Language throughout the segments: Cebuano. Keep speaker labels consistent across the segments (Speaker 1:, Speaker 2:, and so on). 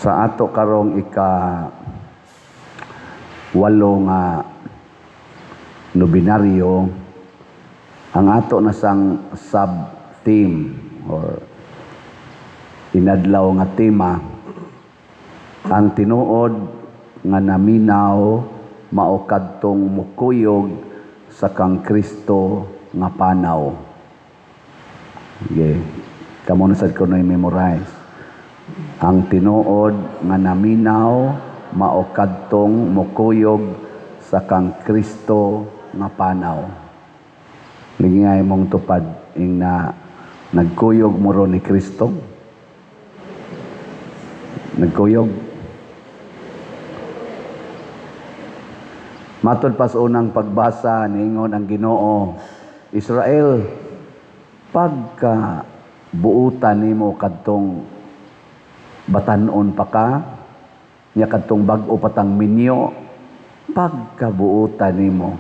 Speaker 1: Sa ato karong ika-8 nga nobinaryo, ang ato na sang sub-theme or inadlaw nga tema, ang tinuod nga naminaw mao kadtong mukuyog sa kang Kristo nga panaw. Okay. Kamo na sad ko na memorize. Ang tinuod nga naminaw mao kadtong mukuyog sa kang Kristo nga panaw. Lingay mong tupad ing na nagkuyog mo ron ni Kristo. Nagkuyog. Matod pa sa unang pagbasa, niingon ang Ginoo, Israel, pagka buutan nimo kadtong batan-on pa ka, nya kadtong bag-o patang minyo, pagkabuutan nimo,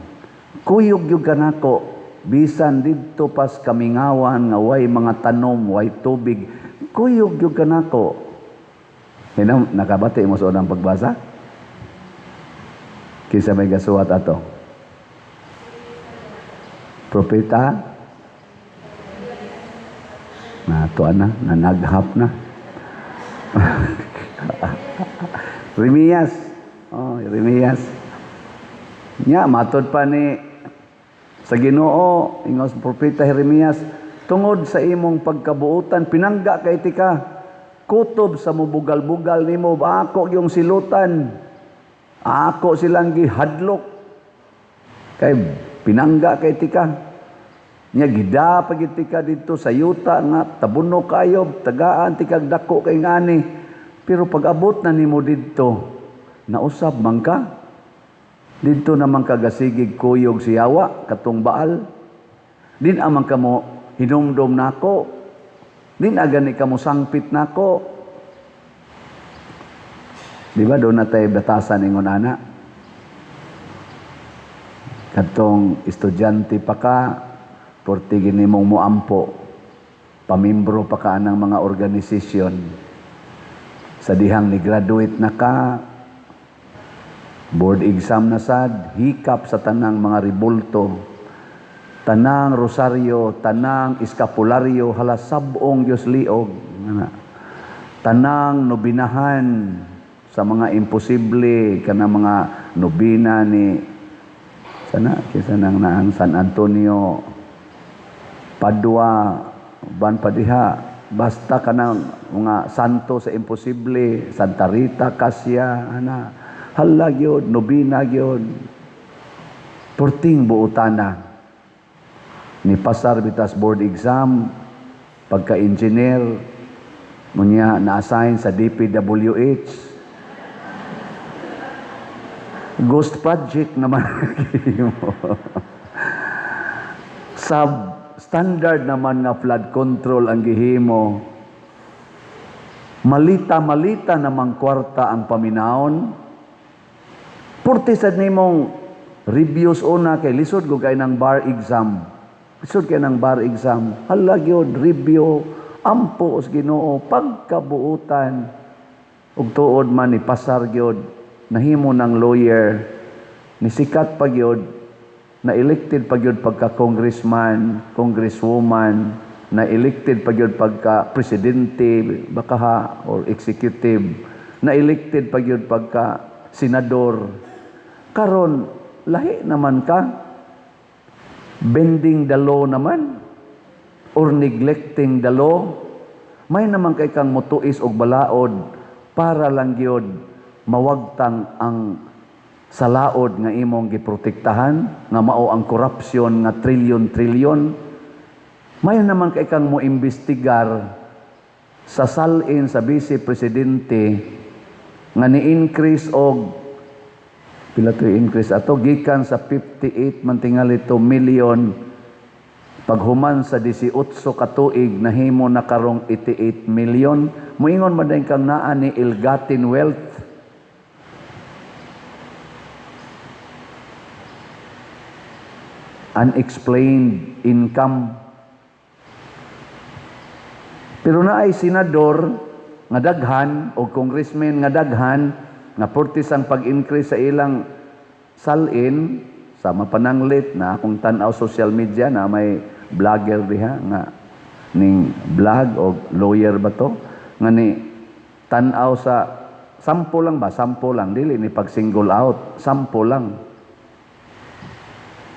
Speaker 1: kuyog gyud kanako, bisan didto pas kamingawan nga way mga tanom, way tubig, kuyog gyud kanako. Hinam, nakabati mo sa unang pagbasa? Kinsa may gasuwat ato? Propeta? Natuan na, nanaghap na. Jeremias. Oh, Jeremias. Nya, matod pa ni sa Ginoo, ingos propeta Jeremias, tungod sa imong pagkabuotan, pinangga kay tika, kutob sa mubugal-bugal nimo, ako yung silutan, ako silang gihadlok, kay pinangga kay tika. Nya gida pagit tika dito sa yuta nga tabuno kayo, tagaan tikag dako kay ngani. Pero pag abot na nimo didto, nausab man ka. Didto naman ka gasigig kuyog siyawa katong Baal. Din amang kamo hinumdom nako. Din agani kamo sangpit nako. Di ba doon na tayo batasan ingon ana? Katong estudyante pa ka, porti gini mong muampo, pamimbro pa ka anang mga organisasyon. Sa dihang ni graduate na ka, board exam na sad, hikap sa tanang mga ribulto, tanang rosaryo, tanang iskapularyo, hala sabong Diyos liog, tanang nobinahan sa mga imposible, kana mga nobina ni sana kisa nang naang San Antonio Padua, ban padiha, basta kanang mga santo sa imposible, Santa Rita, Cassia, ana, hala gyud, nobina gyud, purting buotana. Ni pasar bitas board exam, pagka-engineer, munya na-assign sa DPWH. Ghost project naman. Sub standard naman nga flood control ang gihimo. Malita-malita namang kwarta ang paminawon. Purti sad nimong reviews una kay lisod ko kay ng bar exam. Lisod kay ng bar exam. Hala gyud review ampo os Ginoo pagkabuutan. Ug tuod man ni pasar gyud, nahimo ng lawyer, ni sikat pa gyud, na elected pa gyud pagka congressman, congresswoman, na elected pa gyud pagka presidente baka ha, or executive, na elected pa gyud pagka senador. Karon lahi naman ka, bending the law naman or neglecting the law. May naman kay kang mutuis og balaod para lang gyud mawagtang ang salaod nga imong giprotektahan nga mao ang korupsyon nga trilyon-trilyon. May naman kay kang moimbestigar sa salin sa vice presidente nga ni-increase og pila to increase ato gikan sa 58 man tingali to million, paghuman sa 18 ka tuig nahimo na karong 88 million. Moingon man din kang naa ni ill-gotten wealth. Unexplained income. Pero naay senador nga daghan o congressmen nga daghan nga purtis ang pag-increase sa ilang salin sa mapananglit na akong tan-aw social media na may vlogger diha nga ning vlog o lawyer ba to nga ni tan-aw sa sample lang ba, sample lang, dili ni pag single out, sample lang,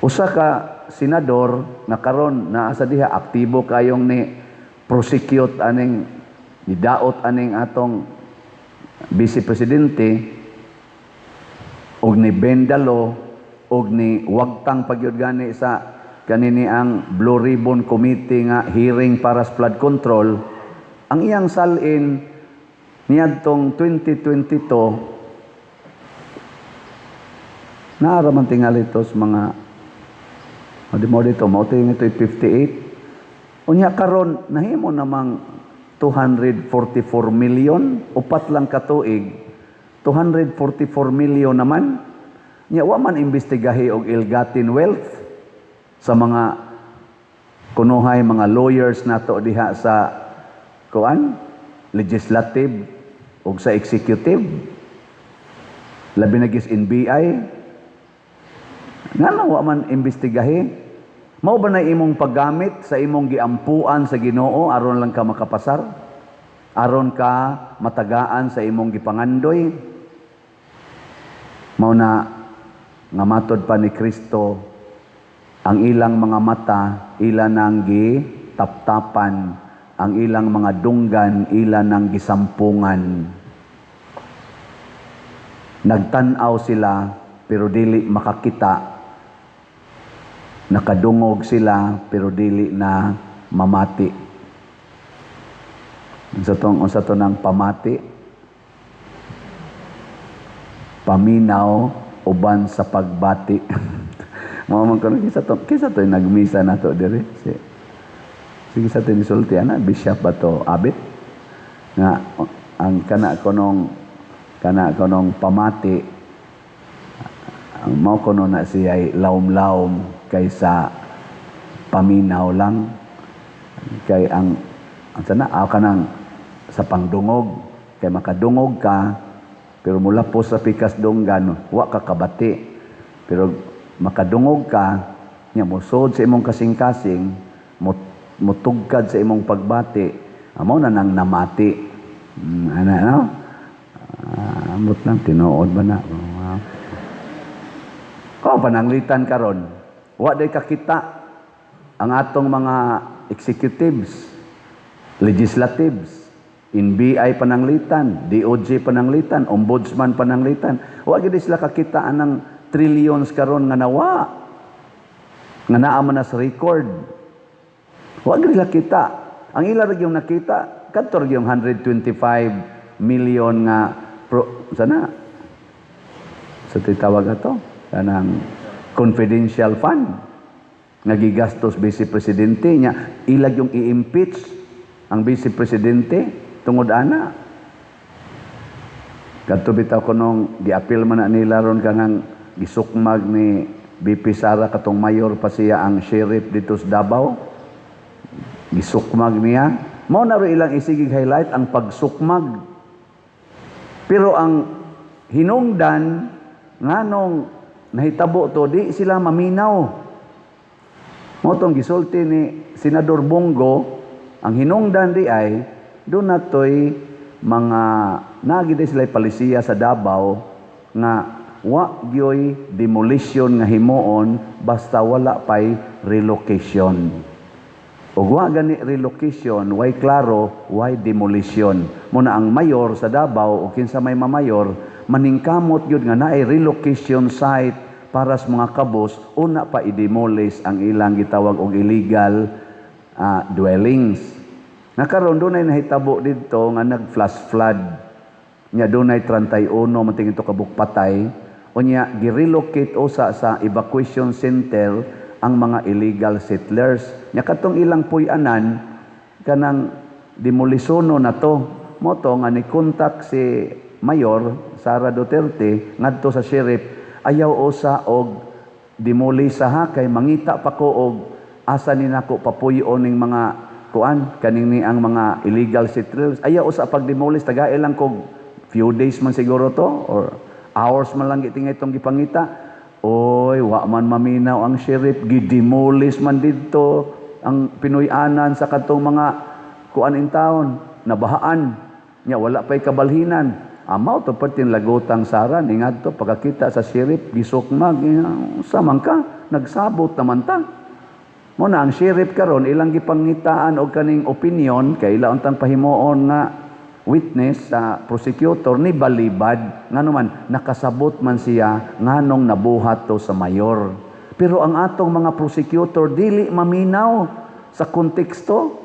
Speaker 1: usa ka senador nga karon naa sa diha, aktibo kayong ni prosecute aning nidaot aning atong vice presidente og ni bendalo og ni wagtang pagyud gani sa kanini ang Blue Ribbon Committee nga hearing para sa flood control. Ang iyang salin niadtong 2022 naa ra man tingali to sa mga o di mo dito mao to ito 58. Unya karon nahimo namang 244 million, upat lang ka tuig, 244 million naman. Nya wa man imbestigahi og ill-gotten wealth sa mga kunuhay mga lawyers nato diha sa kuan legislative ug sa executive, labi na gis NBI. Ngano wa man imbestigahi? Mao ba na imong paggamit sa imong giampuan sa Ginoo aron lang ka makapasar, aron ka matagaan sa imong gipangandoy? Mao na nga matod pa ni Kristo, ang ilang mga mata ila nang gitaptapan, ang ilang mga dunggan ila nang gisampungan. Nagtan-aw sila pero dili makakita, nakadungog sila pero dili na mamati. Unsa to nang pamati? Paminaw uban sa pagbati. Mao man kuno, kinsa to nagmisa nato diri? Si sige sa nisulti ana, bishop ba to, abit nga ang kana kunong pamati, ang mao kuno na siya lawom-lawom kaysa paminaw lang, kay ang sana aw kanang sa pangdungog, kay makadungog ka pero mula po sa pikas dunggan wa ka kabati, pero makadungog ka nya mosod sa imong kasing-kasing, mutugkad sa imong pagbati, amo na nang namati. Ana no, amot lang tinuod ba na? Wow. Oh, pananglitan karon wa day kakita ang atong mga executives, legislatives, NBI pananglitan, DOJ pananglitan, ombudsman pananglitan. Wa gid sila kakita anang trillions karon nga nawa nga naa man na sa record. Wa gid sila kita. Ang ila ra gyud nakita kadto ra gyud 125 million nga pro, sana sa titawag ato kanang confidential fund nga gigastos vice presidente nya ilag yung i-impeach ang vice presidente tungod ana. Kadto bitaw kunong giapil man na nila ron kanang gisukmag ni VP Sara katong mayor pa siya ang sheriff dito sa Davao, gisukmag niya. Mao na ro ilang isigig highlight ang pagsukmag, pero ang hinungdan nganong nahitabo to, di sila maminaw. Mao tong gisulti ni Senador Bong Go, ang hinungdan di ay doon na to'y mga nagi sila palisiya sa Davao nga wa gyoy demolition nga himuon basta wala pay relocation. Ug wa gani relocation, way klaro, way demolition. Muna ang mayor sa Davao o kinsa may mamayor, maningkamot gyud nga naay relocation site para sa mga kabus, una pa i-demolish ang ilang gitawag og illegal dwellings. Nga karon dunay nahitabo didto nga nag-flash flood. Nya dunay 31 man ito kabuk patay. Unya gi-relocate usa sa evacuation center ang mga illegal settlers. Nya katong ilang puy-anan kanang demolisono na to. Mo to nga ni contact si Mayor Sara Duterte ngadto sa sheriff, ayaw usa og demolish ha, kay mangita pa ko og asa ni nako papuy-on ning mga kuan kaning ni ang mga illegal settlers. Ayaw usa pag-demolish, tagae lang kog few days man siguro to or hours man lang gitingay itong gipangita. Oy, wa man maminaw ang sheriff, gidemolish man didto ang Pinoy-anan sa katong mga kuan in town, nabahaan. Nya wala pa'y kabalhinan. Amaw to perting lagutang Sara ni ngadto pagkakita sa sheriff, gisukmag, sa man ka nagsabot naman ta. Mo na ang sheriff karon ilang gipangitaan og kaning opinion kay ila untang pahimuon nga witness sa prosecutor ni balibad, ngano man nakasabot man siya nganong nabuhat to sa mayor. Pero ang atong mga prosecutor dili maminaw sa konteksto,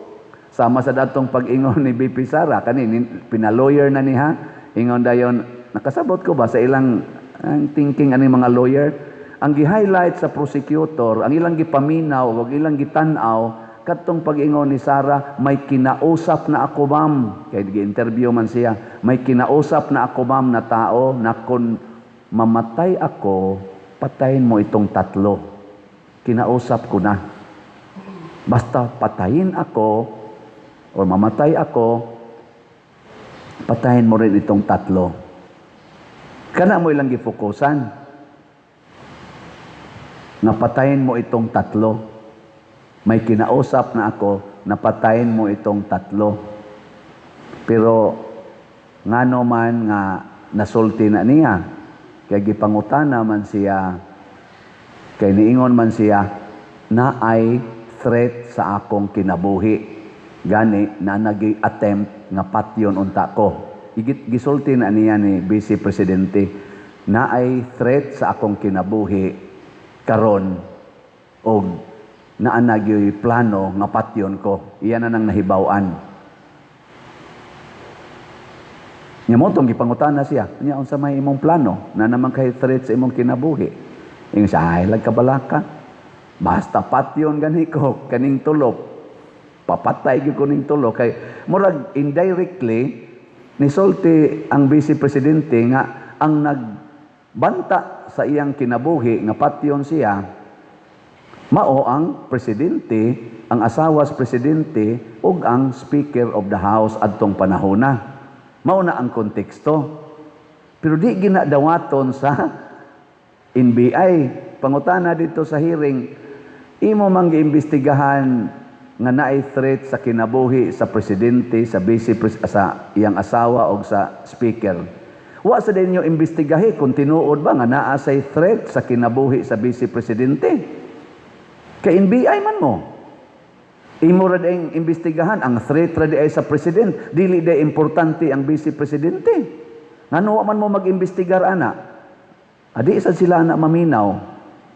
Speaker 1: sama sa datong pag-ingon ni BP Sara kani pina-lawyer na niya. Ingon dayon, nakasabot ko ba sa ilang ang thinking ani mga lawyer, ang gi-highlight sa prosecutor, ang ilang gipaminaw ug ilang gitan-aw kadtong pag-ingon ni Sara, "May kinausap na ako, ma'am." Kay gi-interview man siya. "May kinausap na ako, ma'am, na tao na kung mamatay ako, patayin mo itong tatlo. Kinausap ko na. Basta patayin ako or mamatay ako, patayin mo rin itong tatlo." Kana mo ilang gifokusan. Nga patayin mo itong tatlo. "May kinausap na ako na patayin mo itong tatlo." Pero ngano man nga nasulti na niya, kay gipangutana man siya, kay niingon man siya na ay threat sa akong kinabuhi. Gani na nagi attempt nga patyon unta ko. Igit gisulti na niya ni Vice Presidente na ay threat sa akong kinabuhi karon og naa na gyoy plano nga patyon ko. Iyan na nang nahibaw-an. Nya mo tong gipangutana siya. Nya unsa may imong plano na naman kay threat sa imong kinabuhi? Ingon siya, "Ay lagkabalaka. Basta patyon gani ko kaning tulo. Papatay gyud ko ning tulo," kay murag indirectly nisulti ang vice presidente nga ang nagbanta sa iyang kinabuhi nga patyon siya mao ang presidente, ang asawa sa presidente ug ang Speaker of the House adtong panahona. Mao na ang konteksto. Pero di ginadawaton sa NBI. Pangutana dito sa hearing, imo mang giimbestigahan nga naay threat sa kinabuhi sa presidente, sa vice sa iyang asawa o sa speaker. Wa sa ninyo imbestigahi kung tinuod ba nga naa say threat sa kinabuhi sa vice presidente? Kay NBI man mo. Imo ra diay imbestigahan ang threat ra diay sa president, dili diay importante ang vice presidente. Ngano wa man mo mag-imbestigar ana? Adi sad sila na maminaw.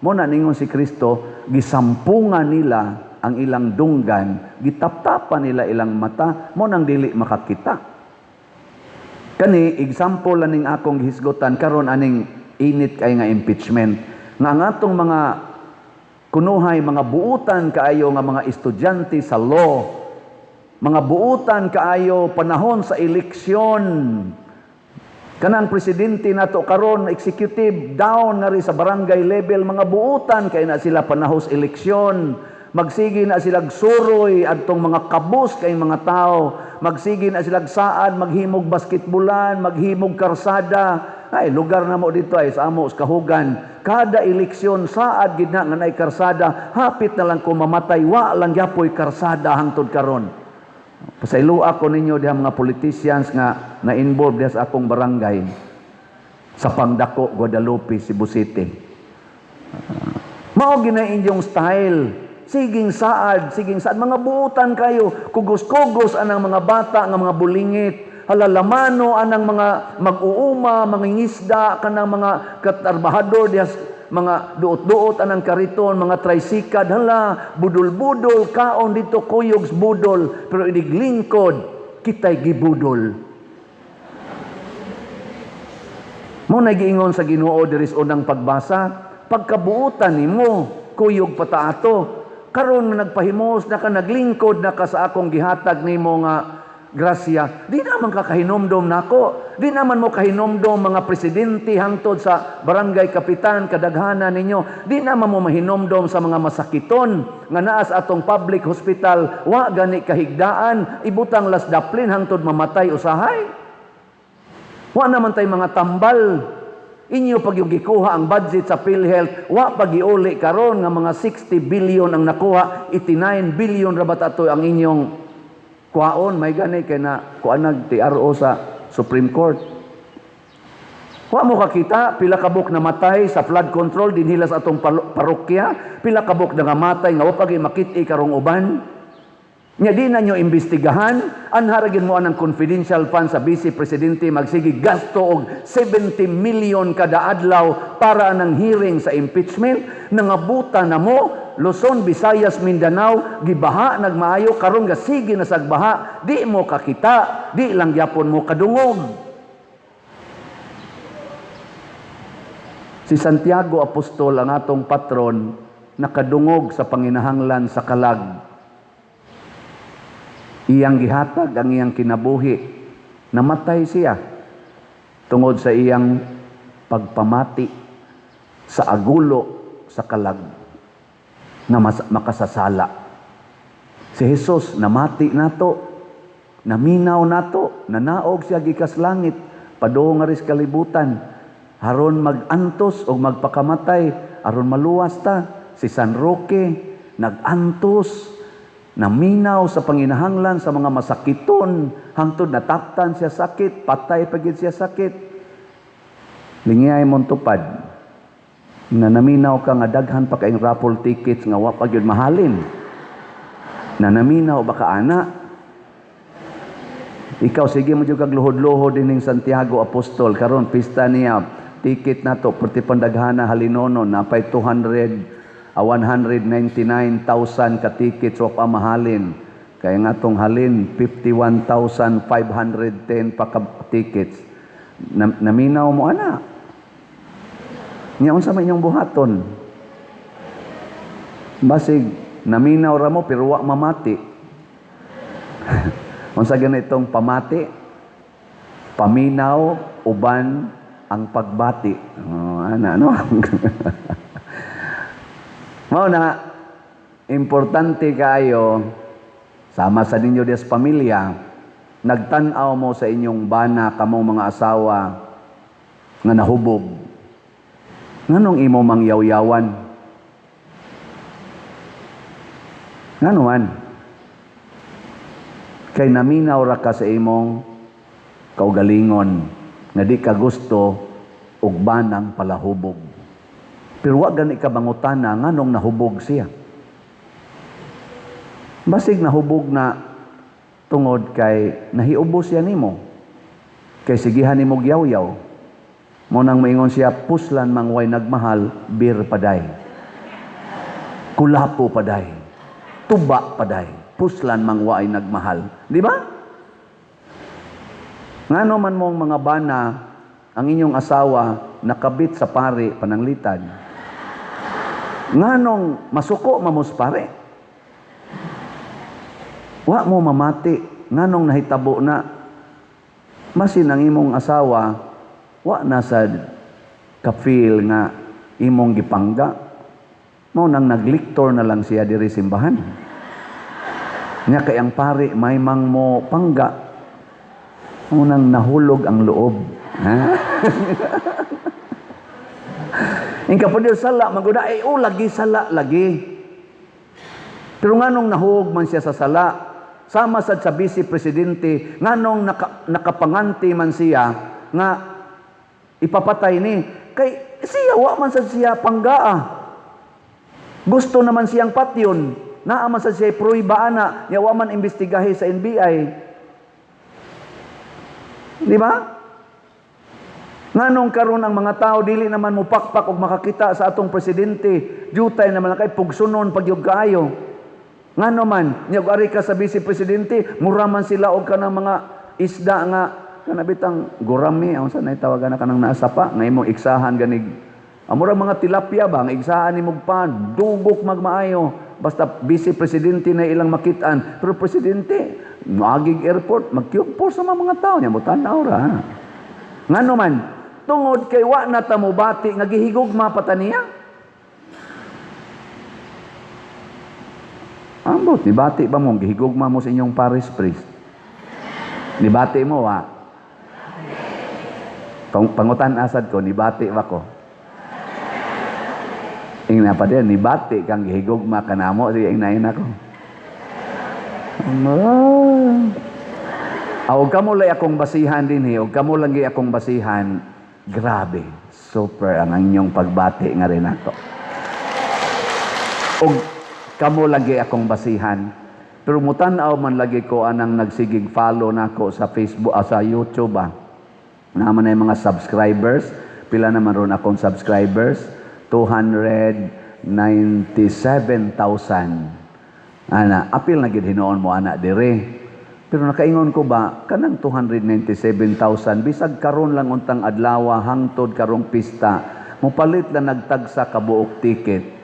Speaker 1: Mo na ningon si Kristo, gisampungan nila ang ilang dunggan, gitaptapan nila ilang mata, mo nang dili makakita. Kani example aning akong gihisgutan karon aning init kay nga impeachment. Nga ang atong mga kunuhay, mga buutan kaayo nga mga estudyante sa law, mga buutan kaayo panahon sa eleksyon. Kanang presidente nato karon, executive down nga rin sa barangay level, mga buutan kay na sila panahon sa eleksyon. Magsige na silag suroy adtong mga kabus kay mga tao. Magsige na silag saad, maghimog basketbolan, maghimog karsada. Ay, lugar na mo dito ay sa amo sa Kahugan. Kada eleksyon saad gid na nga naay karsada, hapit na lang ko mamatay, wa lang gyapoy karsada hangtod karon. Pasayloa ko ninyo diha mga politicians nga na-involved diha sa akong barangay sa Pangdako, Guadalupe, Cebu City. Mao gina inyong style. Siging saad, siging saad. Mga buutan kayo. Kugos-kugos anang mga bata nga mga bulingit. Halalamano anang mga mag-uuma, mga ngisda, kanang mga katarbahador diha mga duot-duot anang kariton, mga trisikad, hala, budol-budol, kaon dito kuyog budol, pero iniglingkod, kita'y gibudol. Mo na giingon sa Ginoo diri sa unang pagbasa, pagkabuutan nimo, kuyog pataato. Karon nga nagpahimos na ka, naglingkod na ka sa akong gihatag nimo nga grasya. Di naman ka kahinomdom nako. Di naman mo kahinomdom, mga presidente hangtod sa barangay kapitan, kadaghanan ninyo. Di naman mo mahinomdom sa mga masakiton nga naa sa atong public hospital, wa gani kahigdaan, ibutang las daplin hangtod mamatay usahay. Wa naman tay mga tambal. Inyo pag yung gikuha ang budget sa PhilHealth, wa pag giuli karon nga mga 60 billion ang nakuha, 89 billion ra ba ato ang inyong kuhaon, may gani kay na kuan nag TRO sa Supreme Court. Wa mo kakita pila kabuk namatay sa flood control dinhila sa atong parokya, pila kabuk na namatay nga wa pa gyud makit-i karong uban. Nya di na nyo imbestigahan, anha ra gyud mo anang confidential fund sa vice presidente magsige gasto og 70 million kada adlaw para anang hearing sa impeachment. Nangabuta na mo Luzon, Visayas, Mindanao, gibaha nagmaayo, karon ga sige na sagbaha, di mo kakita, di lang gyapon mo kadungog. Si Santiago Apostol, ang atong patron, nakadungog sa panginahanglan sa kalag. Iyang gihatag ang iyang kinabuhi. Namatay siya tungod sa iyang pagpamati sa agulo sa kalag nga makasasala. Si Jesus namati nato, naminaw nato, nanaog siya gikas langit padung nga sa kalibutan aron magantos o magpakamatay aron maluwas ta. Si San Roque nagantos, naminaw sa panginahanglan sa mga masakiton hangtod nataptan siya sakit, patay pa gyud siya sakit. Lingiyay mong tupad na naminaw ka nga daghan pa kaayong raffle tickets nga wa pa gyud mahalin. Na naminaw ba ka ana? Ikaw sige mo jud kag luhod-luhod dining Santiago Apostol karon pista niya, ticket nato perti pandaghana halinono, napay 200 199,000 ka tickets wa pa mahalin. Kaya nga tong halin 51,510 pa ka tickets. Naminaw mo ana. Nya unsa man inyong buhaton? Basig naminaw ra mo pero wa mamati. Unsa ganitong pamati? Paminaw uban ang pagbati. Oh, ana no. Mao na importante kaayo sama sa ninyo des pamilya, nagtan-aw mo sa inyong bana, kamong mga asawa nga nahubog. Nganong imo mangyawyawan? Ngano man? Kay naminaw ra ka sa imong kaugalingon nga di ka gusto og banang palahubog. Pero wa gani ka mangutana nganong nahubog siya. Basig nahubog na tungod kay nahiubos siya nimo. Kay sigihan nimo gyawyaw. Mo nang maingon siya, "Puslan mang way nagmahal, beer paday. Kulapo paday. Tuba paday. Puslan mang waay nagmahal." Di ba? Ngano man mong mga bana, ang inyong asawa nakabit sa pare pananglitan. Nganong masuko mamos pare? Wa mo mamati nganong nahitabo na. Masin ang imong asawa wa na sa ka-feel nga imong gipangga. Mao nang nagliktor na lang siya diri simbahan. Nya kay ang pare may mang mo pangga. Mao nang nahulog ang loob. Ha? Ingka po sala, maguda, ay oh, lagi sala, lagi. Pero nganong nahuog man siya sa sala, sama sad sa vice presidente, nganong nakapanganti man siya, nga ipapatay ni, kay siya, wa man sad siya panggaa. Gusto naman siyang patyon, naa man sad siya pruiba ana, nya wa man imbestigahi sa NBI. Di ba? Nganong karon ang mga tao dili naman mupakpak og makakita sa atong presidente, jutay naman lang kay pugsunon pagyud kaayo. Ngano man, nya og ari ka sa vice presidente, mura man sila og kanang mga isda nga kana bitang gurami, unsa nay tawagan na kanang naa sapa nga imong iksahan ganig. Amura mga tilapia ba nga iksahan nimo pa dugok magmaayo. Basta vice presidente na ilang makitaan. Pero presidente, moagig airport, magkyugpo sa mga tao niya, mo-tan-aw ra. Ngano man, tungod kay wa na ta mobati nga gihigugma pa ta niya. Ambot, nibati ba mo, gihigugma mo sa inyong parish priest? Nibati mo, wa? Pangutan asad ko, nibati ba ko? Ingna pa din, nibati kang gihigugma ka namo, sige, ingna ko. Ah, og kamo lang akong basihan din og kamo lang gi akong basihan, grabe, super ang inyong pagbati nga rin ako. Og kamo lagi akong basihan. Pero mutan-aw man lagi ko anang nagsigig follow nako sa Facebook, sa YouTube ah. Naman na yung mga subscribers. Pila naman ron akong subscribers? 297,000. Ana, apil na gid hinuon mo ana dire. Pero nakaingon ko ba kanang 297,000 bisag karon lang untang adlaw hangtod karong pista, mopalit lang nagtagsa ka buok ticket.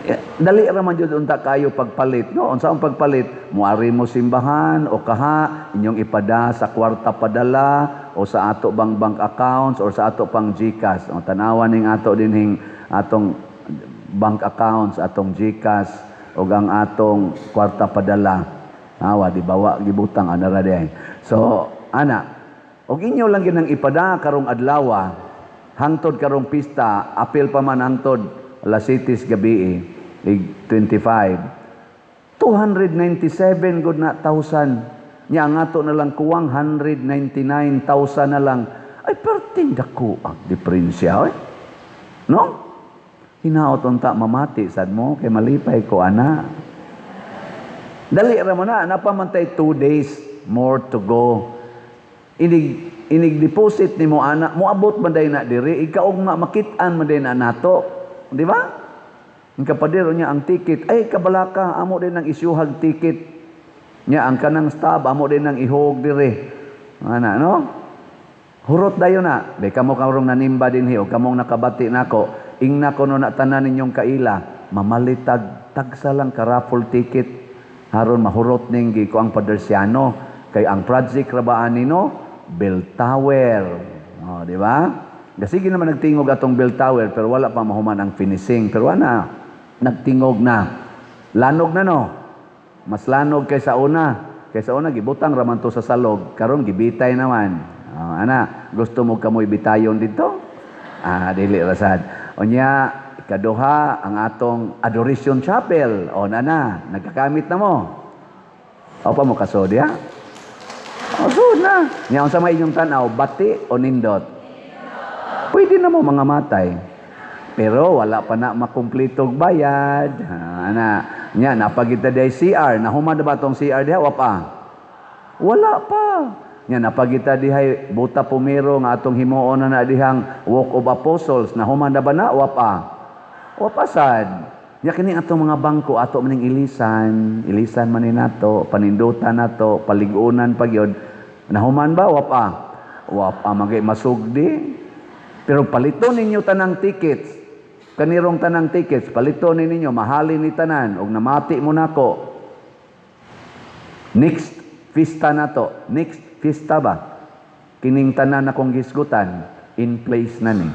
Speaker 1: Eh, dali ra man jud unta kayo pagpalit, no? Unsa ang pagpalit? Muari mo simbahan o kaha inyong ipada sa kwarta padala o sa ato bang bank accounts or sa ato pang GCash. O tanawan ning ato dinhing atong bank accounts, atong GCash ug ang atong kwarta padala. Awa di bawa gibutang ana ra diay. So ana, og inyo lang ginang ipada karong adlaw hangtod karong pista, apil pa man hangtod alas 7 gabi ig 25. 297 good na thousand. Nya ang ato na lang kuwang 199,000 na lang. Ay perting dako ang diferensya oy. No? Hinaot unta mamati sad mo kay malipay ko ana. Dali ra mo na, napamantay 2 days more to go. Inig inig deposit nimo ana, moabot man day na diri, ikaugma makit-an man day na nato. Di ba? Ang kapadero niya ang ticket, ay kabalaka, amo din ang isyuhag ticket. Nya ang kanang stab, amo din ang ihog dire. Ana, no? Hurot dayon na. Di kamo karong nanimba dinhi o kamong nakabati nako, ingna ko no na tanan ninyong kaila, mamalitag tagsa lang ka raffle ticket haron mahurot ning gi ko ang Padersiano kay ang project ra ba ani no Bell Tower. Oh, di ba? Sige naman nagtingog atong bell tower pero wala pa mahuman ang finishing. Pero ana, nagtingog na. Lanog na no. Mas lanog kaysa una. Kaysa una gibutang raman to sa salog, karon gibitay naman. Oh, ana, gusto mo kamoy bitayon dito? Ah, dili rasad. Unya, ikaduha ang atong Adoration Chapel. O nana, nagkakamit na mo. O pa mo kasod ya? O sud na. Nya unsa may inyong tan-aw, bati o nindot? Pwede na mo mga matay. Pero wala pa na makumplitog bayad. Ah, ana, nya napagita day CR, nahuman na ba tong CR diha wa pa? Wala pa. Nya napagita dihay buta pumiro nga atong himuon na na dihang Walk of Apostles, nahuman na ba na wa pa? Wa pa sad. Nya kini atong mga bangko ato maning ilisan, ilisan man ni nato, panindutan nato, paligunan pa gyud. Nahuman ba wa pa? Wa pa magay masugdi. Pero paliton ninyo tanang tickets. Kanirong tanang tickets, paliton ninyo, mahalin ni tanan, og namati mo nako. Next fiesta nato, next fiesta ba? Kining tanan akong gisgutan, in place na ni.